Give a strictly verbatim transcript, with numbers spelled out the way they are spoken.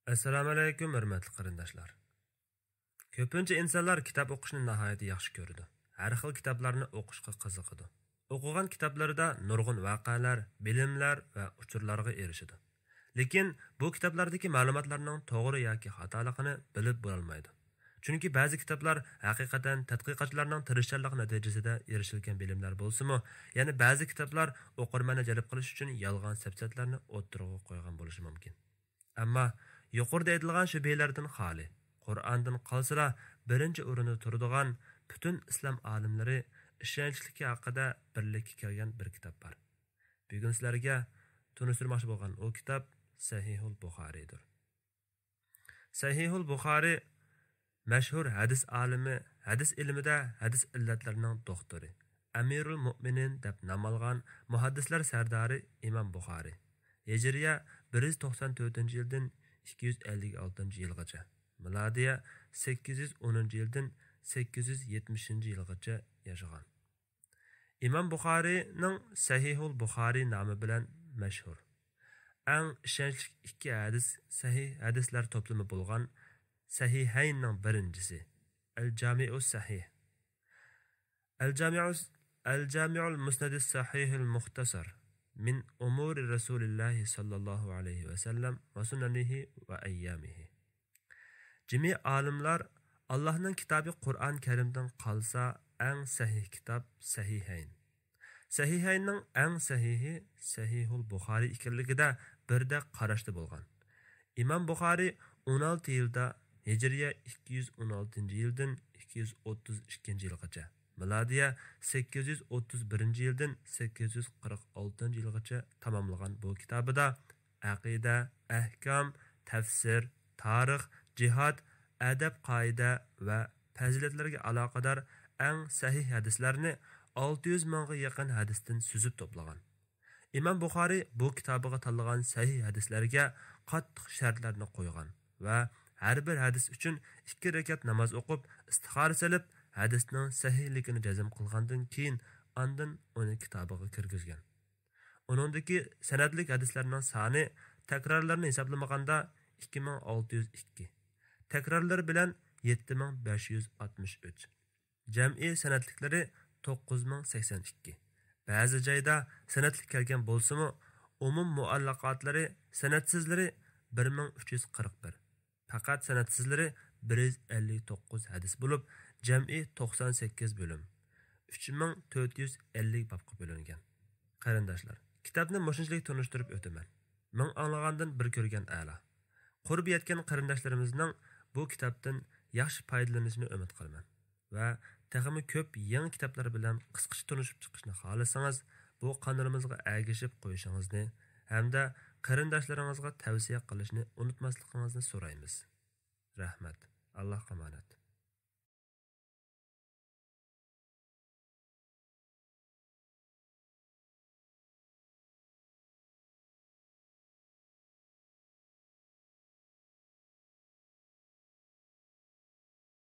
ئەسسالامۇئەلەيكۇم، ھۆرمەتلىك قېرىنداشلار. كۆپىنچە ئىنسانلار كىتاب ئوقۇشنى ناھايىتى ياخشى كۆرىدۇ. ھەر خىل كىتابلارنى ئوقۇشقا قىزىقىدۇ. ئوقۇغان كىتابلىرىدا نۇرغۇن ۋەقەلەر، بىلىملەر ۋە ئۇچۇرلارغا ئېرىشىدۇ. لېكىن بۇ كىتابلاردىكى مەلۇماتلارنىڭ توغرا ياكى خاتالىقىنى بىلىپ بولالمايدۇ. چۈنكى بەزى كىتابلار ھەقىقەتەن تەتقىقاتچىلارنىڭ تىرىشچانلىقى نەتىجىسىدە ئېرىشىلگەن بىلىملەر بولسىمۇ، يەنە بەزى كىتابلار ئوقۇرمەننى جەلپ قىلىش ئۈچۈن يالغان سەپسەتىلەرنى ئوتتۇرىغا قويغان بولۇشى مۇمكىن. ئەمما يۇقىرىدا ئېيتىلغان شۈبھىلەردىن خالىي، قۇرئاندىن قالسىلا بىرىنچى ئورۇندا تۇرىدىغان، پۈتۈن ئىسلام ئالىملىرى ئىشەنچلىكى ھەققىدە بىرلىككە كەلگەن بىر كىتاب بار. بۈگۈن سىلەرگە تونۇشتۇرماقچى بولغان ئۇ كىتاب سەھىھۇل بۇخارىيدۇر. سەھىھۇل بۇخارىي مەشھۇر ھەدىس ئالىمى، ھەدىس ئىلمىدە ھەدىس ئىللەتلىرىنىڭ دوختۇرى، ئەمىرۇل مۆمىنىن دەپ نام ئالغان مۇھەددىسلەر سەردارى ئىمام بۇخارىي ھىجرىيە بىر يۈز توقسان تۆتىنچى يىلدىن ئىككى يۈز ئەللىك ئالتىنچى يىلغىچە، مىلادىيە سەككىز يۈز ئونىنچى يىلدىن سەككىز يۈز يەتمىشىنچى يىلغىچە ياشىغان. ئىمام بۇخارىينىڭ سەھىھۇل بۇخارىي نامى بىلەن مەشھۇر، ئەڭ ئىشەنچلىك ئىككى ھەدىس، سەھىھ ھەدىسلەر توپلىمى بولغان سەھىھەيننىڭ بىرىنچىسى، ئەل جامىئۇس سەھىھ، ئەل جامىئۇس، ئەل جامىئۇل مۇسنەدىس سەھىھىل مۇختەسەر مىن ئۇمۇرى رەسۇلىللاھى ساللاللاھۇ ئەلەيھى ۋەسەللەم ۋە سۇنەنىھى ۋە ئەييامىھى. جىمى ئالىملار، ئاللاھنىڭ كىتابى قۇرئان كەرىمدىن قالسا، ئەڭ سەھىھ كىتاب سەھىھەين. سەھىھەيننىڭ ئەڭ سەھىھى سەھىھۇل بۇخارىي ئىكەنلىكىدە بىردەك قاراشتا بولغان. ئىمام بۇخارىي ئون ئالتە يىلدا، ھىجرىيە ئىككى يۈز ئون ئالتىنچى يىلدىن ئىككى يۈز ئوتتۇز ئىككىنچى يىلغىچە، مىلادىيە سەككىز يۈز ئوتتۇز بىرىنچى يىلدىن سەككىز يۈز قىرىق ئالتىنچى يىلغىچە تاماملىغان بۇ كىتابىدا ئەقىدە، ئەھكام، تەپسىر، تارىخ، جىھاد، ئەدەپ-قائىدە ۋە پەزىلەتلەرگە ئالاقىدار ئەڭ سەھىھ ھەدىسلەرنى ئالتە يۈز مىڭغا يېقىن ھەدىستىن سۈزۈپ توپلىغان. ئىمام بۇخارىي بۇ كىتابىغا تاللىغان سەھىھ ھەدىسلەرگە قاتتىق شەرتلەرنى قويغان ۋە ھەر بىر ھەدىس ئۈچۈن ئىككى رەكەت ناماز ئوقۇپ، ئىستىخارە سېلىپ، ھەدىسنىڭ سەھىھلىكىنى جەزم قىلغاندىن كېيىن، ئاندىن ئۇنى كىتابىغا كىرگۈزگەن. ئۇنىڭدىكى سەنەدلىك ھەدىسلەرنىڭ سانى، تەكرارلىرىنى ھېسابلىمىغاندا، ئىككى مىڭ ئالتە يۈز ئىككى، تەكرارلىرى بىلەن يەتتە مىڭ بەش يۈز ئاتمىش ئۈچ، جەمئىي سەنەدلىكلىرى توققۇز مىڭ سەكسەن ئىككى. بەزى جايدا سەنەدلىك كەلگەن بولسىمۇ، ئومۇم مۇئەللەقاتلىرى، سەنەدسىزلىرى بىر مىڭ ئۈچ يۈز قىرىق بىر، پەقەت سەنەدسىزلىرى بىر يۈز ئەللىك توققۇز ھەدىس بولۇپ، جەمئىي توقسان سەككىز بۆلۈم، ئۈچ مىڭ تۆت يۈز ئەللىك بابقا بۆلۈنگەن. قېرىنداشلار، كىتابنى مۇشۇنچىلىك تونۇشتۇرۇپ ئۆتىمەن. مىڭ ئاڭلىغاندىن بىر كۆرگەن ئەلا. قۇربى يەتكەن قېرىنداشلىرىمىزنىڭ بۇ كىتابتىن ياخشى پايدىلىنىشىنى ئۈمىد قىلىمەن. ۋە تېخىمۇ كۆپ يېڭى كىتابلار بىلەن قىسقىچە تونۇشۇپ چىقىشنى خالىسىڭىز، بۇ قانىلىمىزغا ئەگىشىپ قويۇشىڭىزنى ھەمدە قېرىنداشلىرىڭىزغا تەۋسىيە قىلىشنى ئۇنتۇماسلىقىڭىزنى سورايمىز. رەھمەت. ئاللاھقا ئامانەت.